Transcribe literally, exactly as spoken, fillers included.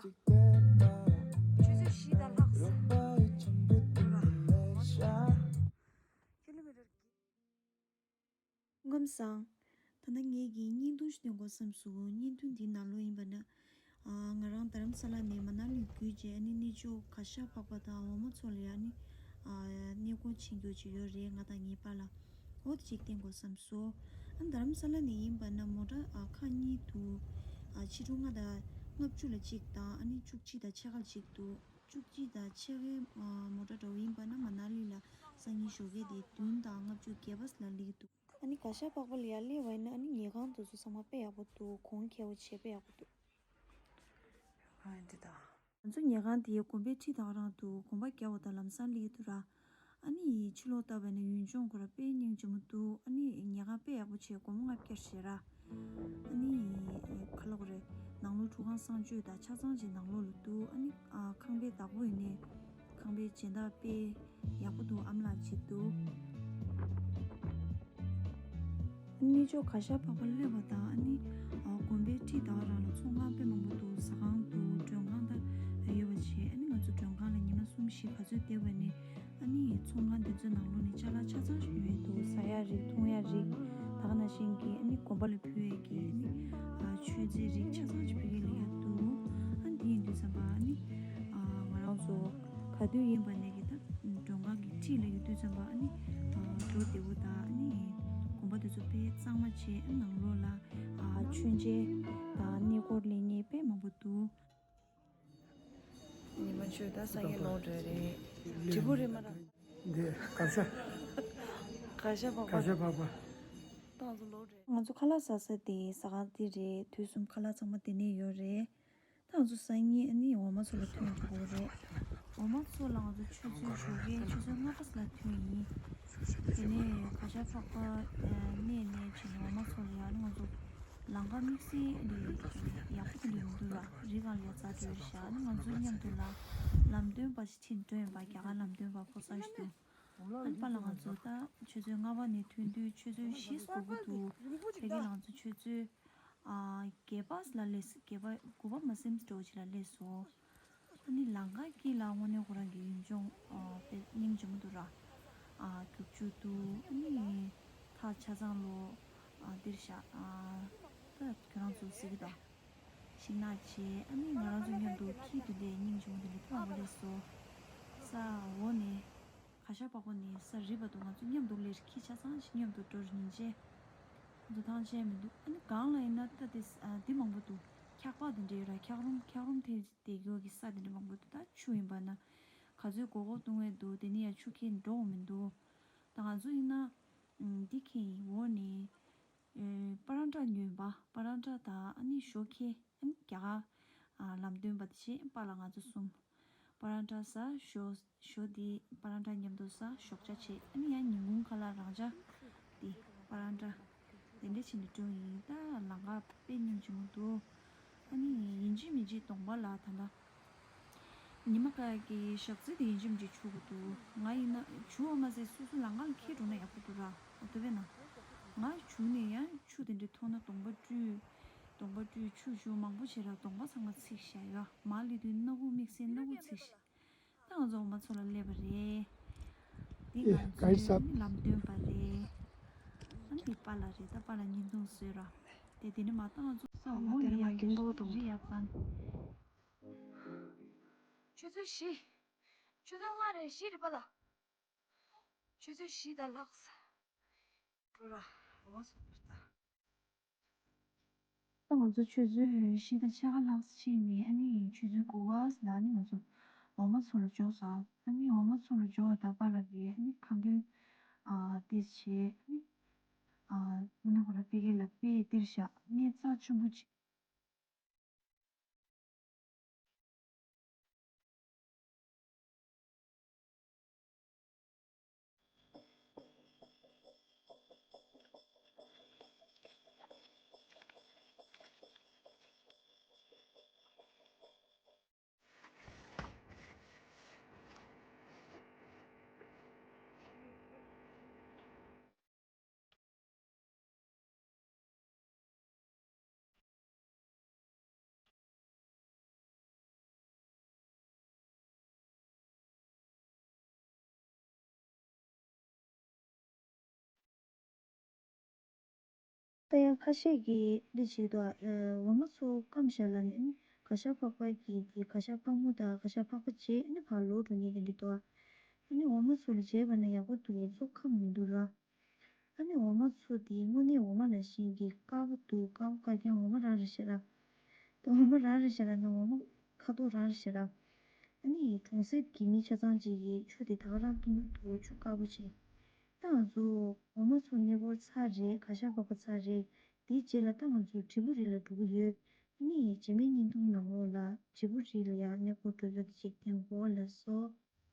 ཆུ་ཚོད་བཞི་དང་ལྷག་ཙམ། ཁྱོད་ལ་མི་རོ། སྐུ་ཁམས་བཟང་། ད་ལྟ་ངེད་ཀྱིས་བརྙན་ཐུང་ཞིག་སྟོན་དགོས་བསམ་སོང་། བརྙན་ཐུང་འདིའི་ནང་ལོགས་ཡིན་པ་ན། ཨ། ང་རང་རྡ་རམ་ས་ལ་ནས་མ་ན་ལི་བརྒྱུད་བྱས། ཨ་ནི་གནས་མཆོག་གར་ཞ་འཕགས་པ་དང་འོ་མ་མཚོ་ལ་ཡ་ནི། ཨ། གནས་སྐོར་ཕྱིན་རྒྱུ་ཅིག་ཡོད་རེད། ང་དང་ངའི་པཱ་ལགས། འོ་དེ་ཅིག་བསྟན་དགོས་བསམ་སོང་། ཨ། རྡ་རམ་ས་ལ་ནས་ཡིན་པ་ན་མོ་ཊ། ཨ། ཁག་གཉིས་འདུག་ཨ། ཕྱི་དྲོ་ལྔ་དང་ལྔ་བཅུ་ལ་གཅིག་དང་། ཨ་ནི་བཅུ་གཅིག་དང་ཕྱེད་ཀ་ལ་གཅིག་འདུག་བཅུ་གཅིག་དང་ཕྱེད་ཀའི། ཨ། མོ་ཊ་འདྲ་བོ་ཡིན་པ་ན་མ་ན་ལི་ལ་སང་ཉིན་ཞོགས་ཀས་དེ་བདུན་དང་ལྔ་བཅུ་བརྒྱད་པ་ལ་སླེབས་ཀྱི་འདུག་ཨ་ནི་གར་ཞ་འཕགས་པ་ལ་ཡར་སླེབས་པ་ཡིན་ན། ཨ་ནི་ཉལ་ཁང་དེ་ཚོ་ཚང་མ་དཔེ་ཡག་པོ་འདུག་གོང་ཁེ་པོ་བྱས། དཔེ་ཡག་པོ་འདུག་ཨ་འདི་ད། ང་ཚོ་ཉལ་ཁང་དེའི་དགོན་པའི་འཁྲིས་དང་རང་དུ་དགོན་པ་རྒྱག་པ་དང་ལམ་སང་སླེབས་ཀྱི་འདུག་ར། ཨ་ནི་ཕྱི་ལོགས་བལྟས་པ་ཡིན་ན་ཡུལ་ལྗོངས་ཁོ་རང་དཔེ་སྙིང་རྗེ་མོ་འདུག་ཨ་ནི་ཉལ་ཁང་དཔེ་ཡག་པོ་བྱས། སྒོར་མོ་ལྔ་བརྒྱ་བཞག་ར། ཨ་ནི་ག་ལབ་དགོས་རེད། ནང་ལོགས་ཁྲུས་ཁང་གསང་སྤྱོད་དང་ཆ་ཚང་ཅིག་ནང་ལོགས་ལ་འདུག་ཨ་ནི། ཨ། ཁང་པའི་བདག་པོ་ཡིན་ནའི། ཁང་པའི་སྦྱིན་བདག་དཔེ་ཡག་པོ་འདུག་ཨ་མ་ལགས་ཅིག་འདུག་ཨ་ནི་གནས་མཆོག་གར་ཞ་འཕགས་པ་སླེབས་པ་དང་། ཨ་ནི། ཨ། དགོན་པའི་འཁྲིས་དང་རང་ལ་ཚོང་ཁང་དཔེ་མང་པོ་འདུག་ཟ་ཁང་འདུག་མགྲོན་ཁང་ད་ཡོད་པ་བྱས། ཨ་ནི་ང་ཚོ་མགྲོན་ཁང་ལ་ཉི་མ་གསུམ་བཞི་ག་ཚོད་བསྡད་པ་ཡིན་ནའི། ཨ་ནི་ཚོང་ཁང་དེ་ཚོའི་ནང་ལོགས་ནས་ཅ་ལག་ཆ་ཚང་ཞིག་ཉོ་ཡས་འདུག་ཟ་ཡ་རིགས་འཐུང་ཡ་རིགས། ད་ག་ནང་བཞིན་གྱི་ཨ་ནི་དགོན་པ་ལ་ཕུལ་ཡས་ཀྱི་ཨ་ནི། ཨ། མཆོད་རྫས་རིགས་ཆ་ཚང་ཞིག་ཕ་གི་ལ་ཡ་འདུག་ཨ། འདི་ཡིན་དུས་ཙམ་པ་ཨ་ནི། ཨ། ང་རང་ཚོ་ག་དུས་ཡིན་པ་ནས་ཀྱི་ད་མགྲོན་ཁང་གི་འཁྲིས་ལ་ཡོད་དུས་ཙམ་པ་ཨ་ནི། ཨ། འགྲོ་བདེ་བོ་དང་། ཨ་ནི་དགོན་པ་དེ་ཚོ་དཔེ་གཙང་མ་བྱས། ཨ། ནང་ལོགས་ལ། ཨ། མཆོད་མཇལ་དང་གནས་སྐོར་ལེན་མཁན་དཔེ་མང་པོ་འདུག་ཉི་མ་ཆོས་ད་སང་ཉིན་ལོག་འགྲོ་རེད། དྲི་བོ་རེད་མ་ར། འདི་གར་ཞ། གར་ཞ་འཕགས་པ། གར་ཞ་འཕགས་པ། ད་ང་ཚོ་ལོག་འགྲོ་རེད། ང་ཚོ་ཁ་ལག་ཟ་ས་དེ་ཟ་ཁང་དེ་རེད། དུས་གསུམ་ཁ་ལག་ཚང་མ་དེ་ནས་ཡོད་རེད། ད་ང་ཚོ་སང་ཉིན་ཨ་ནི་འོ་མ་མཚོ་ལ་ཐོན་འགྲོ་གི་རེད། འོ་མ་མཚོ་ལ་ང་ཚོ་ཆུ་ཚོད་ཞོགས་ཀའི་ཆུ་ཚོད་ལྔ་པ་ལ་ཐོན་ཡིན། དེ་ནས་གར་ཞ་འཕགས་པ་གནས་ནས་བྱས་ནས་འོ་མ་མཚོ་ལ་ཡར་ང་ཚོ། ལམ་ཁ་དམིགས་བསལ་ལས་ཡག་པོ་དེ་འདྲ་མི་འདུག་ལ། རི་སྒང་ལ་ཡ་རྩྭ་འགྲོ་ཡ་ཤག་ཨ་ནི་ང་ཚོ་མཉམ་དུ་ལ་ལམ་སྟོན་པ་ཞིག་ཕྱིན་འགྲོ་ཡིན་པ། རྒྱ་གར་ལམ་སྟོན་པ་ཕོ་གསར་ཞིག་འདུག་ཨ་ནི་པཱ་ལགས་ང་ཚོ་ད་ཆུ་ཚོད་ལྔ་པ་ནས་ཐོན་དུས་ཆུ་ཚོད་བཞི་འགོར་གི་འདུག་ཕ་གི་ལ་ང་ཚོ་ཆུ་ཚོད་ཨ་བརྒྱད་པ་ལ་སླེབས། བརྒྱད་པ་དགུ་པ་མ་ཟིན་འགྲོ་ཅིག་ལ་སླེབས་སོང་། ཨ་ནི་ལམ་ཁ་དཀྱིལ་ལ་དངོས་གནས་ཁོ་རང་གི་ཡུལ་ལྗོངས་ཨ་དཔེ་སྙིང་རྗེ་མོ་འདུག་ར། ཨ་རྒྱུག་ཆུ་འདུག་ཨ་ནི་ཐག་ཆ་ཚང་ལོ། ཨ་འདིར་བཞག་ཨ་ད་ཁྱོད་རང་ཚོ་གཟིགས་དང་། ཤིང་ནགས་བྱས། ཨ་ནི་ང་རང་ཚོ་མཉམ་དུ་ཁྱི་དེ་འདྲའི་སྙིང་རྗེ་མོ་དེ་འདྲ་ཐོག་མ་སླེབས་སོང་། ས་འོག་ནས། གར་ཞ་འཕགས་པ་ནས་ས་རིབ་བར་དུ་ང་ཚོ་མཉམ་དུ་སླེབས། ཁྱི་ཆ་ཚང་ཞིག་མཉམ་དུ་འགྲོ་རེད། ཉིན་བྱེད། ང་ཚོ་ཐང་ཆད་མི་འདུག་ཨ་ནི་སྒང་ལ་ཡིན་ན་ད་དེ་ཨ་འདི་མང་པོ་འདུག་འཁྱག་པ་དེ་འདྲ་ཡོད་ར། འཁྱག་རོམ། འཁྱག་རོམ་དེ་དེ་ཡོད་ཀྱི་ས་དེ་འདྲ་མང་པོ་འདུག་ད་ཆུ་ཡིན་པ་ན་ག་ཚོད་མགོ་སྐོར་གཏོང་གི་འདུག་དེ་ནས་ཡང་ཆུ་ཁྱེར་འགྲོ་འོང་མི་འདུག་ད་ང་ཚོ་ཡིན་ན་ཨ་འདི་ཁྱེར་ཡིན། འོག་ནས་ཨ་པ་རང་ཊ་ཉོས་པ། པ་རང་ཊ་དང་ཨ་ནི་ཞོགས་ཁྱེར། ཨ་ནི་རྒྱ་གར་ཨ་ལམ་སྟོན་པ་དེ་བྱས། པཱ་ལགས་ང་ཚོ་གསུམ། པ་རང་ཊ་ཟ། ཞོ་ཞོ་འདི་པ་རང་ཊ་མཉམ་དུ་ཟ། ཞོགས་ཇ་བྱས། ཨ་ནི་ཡང་ཉིན་གུང་ཁ་ལག་རང་ཇ་འདི་པ་རང་ཊ་དེ་འདྲ་བྱས་ནས་འགྲོ་ཡིན། ད་ལམ་ཁ་དཔེ་སྙིང་རྗེ་མོ་འདུག་ཨ་ནི་ཡིན་གཅིག་མིན་གཅིག་གདོང་པ་ལ་ད་ལྟ་ཉི་མ་ཁ་གི་ཞག་རྩི་དེ་ཡིན་གཅིག་མིན་གཅིག་འཁྱུ་དགོས་འདུག་ང་ཡིན་ན་འཁྱུ་བ་མ་ཟད་སོ་སོ་ལམ་ཁ་ལ་འཁྱེར་འགྲོ་ན་ཡག་པོ་འདུག་ར། འོ་དེ་བས་ན་ང་འཁྱུ་ནས་ཡང་ཆུ་དེ་འདྲ་མཐོང་ན་གདོང་པ་བཀྲུས། གདོང་པ་བཀྲུས། ཆུ་ཆུ་མང་པོ་བྱས་ར། གདོང་པ་ཚང་མ་ཚིག་ཤག་ཡ། མར་སླེབས་དུས་སྣ་ཁུག་དམིགས་བསལ་སྣ་ཁུག་ཚིག་ཤག་ད་ང་ཚོ་འོ་མ་མཚོ་ལ་སླེབས་པ་རེད། འདི་ང་ཚོའི་ལམ་སྟོན་པ་རེད། ཨ་འདི་པཱ་ལགས་རེད། ད་པཱ་ལགས་བརྙན་ཐུང་བཟོས་ར། དེ་དེ་ནས་མ་ད་ང་ཚོ་ས་འོག་ལ་ཡ་གི་རི་ཡག་ཙང་། ཆུ་ཚོད་བཞི། ཆུ་ཚོད་ལྔ་རེད། བཞི་རེད་པཱ་ལགས། ཆུ་ཚོད་བཞི་དང་ལྷག་ས། འགྲོ་ར། འོ་མ་མཚོ་ལ་ད། ད་ང་ཚོ་ཆུ་ཚོད་བཞི་དང་ཕྱེད་ཀ་ལྷག་ཙམ་ཕྱིན་ནས། ཨ་ནི་ཆུ་ཚོད་དགུ་པ་ལ་ཨ་ནི་ང་ཚོ་འོ་མ་མཚོ་ལ་འབྱོར་སོང་། ཨ་ནི་འོ་མ་མཚོ་ལ་འབྱོར་བ་དང་པཱ་ལགས་ཀྱིས་ཨ་ནི་ཁ་འདོན་ཨ་ཏིས་བྱས། ཨ་ནི་ཨ་ཨ་ནི་ཁོ་རང་ཕ་གི་ལ་དཔེ་སྟེར་བཞག་གནས་རྩ་ཆེན་པོ་ཅིག་ཡང་ཁ་ཤས་ཀྱིས་འདི་བྱེད་དོ། འོ་མ་ཚོ་སྐམ་བཞག་ལ་ནི་ག་ཤ་ཕག་པ་གི་གི་ག་ཤ་ཕག་མོ་དང་ག་ཤ་ཕག་པ་བྱས་ནི་ཕར་ལོག་འགྲོ་ནི་གི་འདི་དོ། ཨ་ནི་འོ་མ་ཚོ་ལ་བྱས་པ་ན་ཡག་པོ་འདུག་ཚོ་སྐམ་མི་འདུག་ར། ཨ་ནི་འོ་མ་ཚོ་དེ་དངོས་གནས་འོ་མ་ལ་ཤིང་གི་དཀར་པོ་འདུག་དཀར་པོ་དཀར་རྐྱང་འོ་མ་རག་རེད་ཤག་ར། ད་འོ་མ་རག་རེད་ཤག་ར་ན་འོ་མ་ཁ་དོག་རག་རེད་ཤག་ར། ཨ་ནི་གྲོང་གསེབ་ཀྱི་མི་ཆ་ཚང་ཅིག་གིས་ཆུ་དེ་ད་ག་རང་བཏུང་གི་འདུག་ཆུ་དཀར་པོ་ཅིག་ད་ང་ཚོ་འོ་མ་ཚོ་གནས་སྐོར་ཚར་རེད། ག་ཤ་ཕག་པ་ཚར་རེད། དེའི་རྗེས་ལ་ད་ང་ཚོ་དྲིལ་བུ་རི་ལ་འགྲོ་གི་ཡོད། ཨ་ནི་རྗེས་མའི་བརྙན་ཐུང་ནང་ལོགས་ལ་དྲིལ་བུ་རི་ལ་ཡང་གནས་སྐོར་འགྲོ་ཚུལ་དེ་ཅིག་སྟོན་གོ་ལགས་སོ།